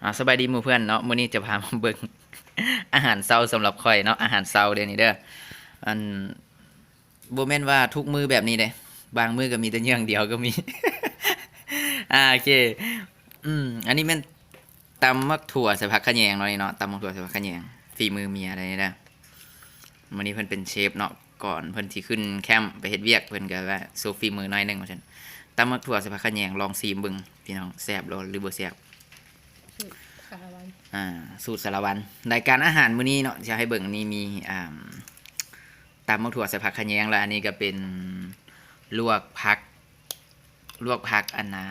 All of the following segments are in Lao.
ອ່າ ສະບາຍດີໝູ່ເພື່ອນເນາະ, ມື້ນີ້ຈະພາມາເບິ່ງ ອາຫານເຊົ້າສຳລັບຂ້ອຍເນາະ, ອາຫານເຊົ້າເດ້ນີ້ເດີ. ອັນ ບໍ່ແມ່ນວ່າທຸກມື້ແບບນີ້ເດ້, ບາງມື້ກໍມີແຕ່ເຫຍື່ອງດຽວກໍມີ. ອ່າ ໂອເຄ. ອືມ ອັນນີ້ແມ່ນຕຳໝາກຖົ່ວໃສ່ຜັກຂະແຍງເນາະ, ນີ້ເນາະ, ຕຳໝາກຖົ່ວໃສ່ຜັກຂະແຍງ ຝີມືເມຍເດ້ນີ້ເດີ. ມື້ນີ້ເພິ່ນເປັນເຊຟເນາະ, ກ່ອນເພິ່ນຊິຂຶ້ນແຄ້ມໄປເຮັດວຽກ ເພິ່ນກໍວ່າໂຊຝີມືໜ້ອຍໜຶ່ງວ່າຊັ້ນ. ຕຳໝາກຖົ່ວໃສ່ຜັກຂະແຍງ ລອງຊີມເບິ່ງພີ່ນ້ອງ, ແຊບບໍ່ ຫຼືບໍ່ແຊບ? ສູດສາລະວັນ ອ່າ ສູດສາລະວັນ. ລາຍການອາຫານມື້ນີ້ເນາະ ຈະໃຫ້ເບິ່ງນີ້ມີ ອ່າ ຕຳໝາກຖົ່ວໃສ່ຜັກຂະແຍງ ແລະ ອັນນີ້ກໍເປັນລວກຜັກ ລວກຜັກ ອັນນ່າ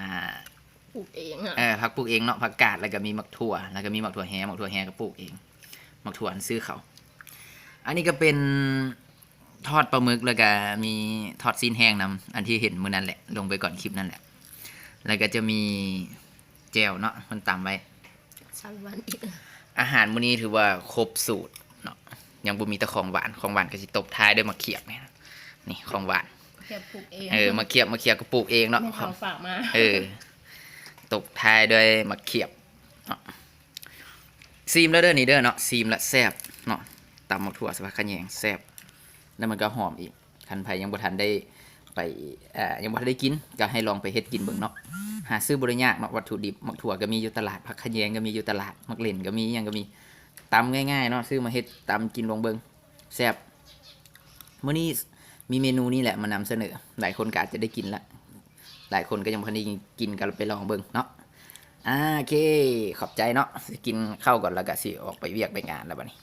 ປູກເອງອະ ເອີ ຜັກປູກເອງເນາະ, ຜັກກາດ ແລ້ວກໍມີໝາກຖົ່ວ ແລ້ວກໍມີໝາກຖົ່ວແຮ, ໝາກຖົ່ວແຮກໍປູກເອງ, ໝາກຖົ່ວອັນຊື້ເຂົາ. ອັນນີ້ກໍເປັນທອດປາໝຶກ ແລ້ວກໍມີທອດຊີ້ນແຫ້ງນຳ, ອັນທີ່ເຫັນມື້ນັ້ນແຫຼະ, ລົງໄປກ່ອນຄລິບນັ້ນແຫຼະ. ແລ້ວກໍຈະມີແຈ່ວເນາະ ເພິ່ນຕຳໄວ້. ສາມວັນອີກ. ອາຫານມື້ນີ້ຖືວ່າຄົບສູດເນາະ, ຍັງບໍ່ມີແຕ່ຂອງຫວານ, ຂອງຫວານກໍຊິຕົບທ້າຍດ້ວຍໝາກຂຽບນີ້. ນີ້ຂອງຫວານ ຂຽບປູກເອງ. ເອີ ໝາກຂຽບ ໝາກຂຽບກໍປູກເອງເນາະ, ແມ່ເຖົ້າຝາກມາ. ເອີ ຕົບທ້າຍດ້ວຍໝາກຂຽບເນາະ. ຊີມແລ້ວເດີນີ້ເດີເນາະ, ຊີມແລ້ວແຊບເນາະ, ຕຳໝາກຖົ່ວໃສ່ຜັກຂະແຍງແຊບ ແລ້ວມັນກໍຫອມອີກ. ຄັນໃຜຍັງບໍ່ທັນໄດ້ໄປ ເອີ ຍັງບໍ່ທັນໄດ້ກິນ ກໍໃຫ້ລອງໄປເຮັດກິນເບິ່ງເນາະ. ຫາຊື້ບໍ່ໄດ້ຍາກເນາະ ວັດຖຸດິບ, ໝາກຖົ່ວກໍມີຢູ່ຕະຫຼາດ, ຜັກຂະແຍງກໍມີຢູ່ຕະຫຼາດ, ໝາກເລັ່ນກໍມີ, ຫຍັງກໍມີ. ຕຳງ່າຍໆເນາະ, ຊື້ມາເຮັດຕຳກິນລອງເບິ່ງ ແຊບ. ມື້ນີ້ມີເມນູນີ້ແຫຼະມານຳສະເໜີ, ຫຼາຍຄົນກໍອາດຈະໄດ້ກິນລະ, ຫຼາຍຄົນກໍຍັງບໍ່ທັນໄດ້ກິນ ກໍໄປລອງເບິ່ງເນາະ. ອ່າ ໂອເຄ ຂອບໃຈເນາະ, ຊິກິນເຂົ້າກ່ອນ ແລ້ວກໍຊິອອກໄປວຽກໄປງານແລ້ວບັດນີ້.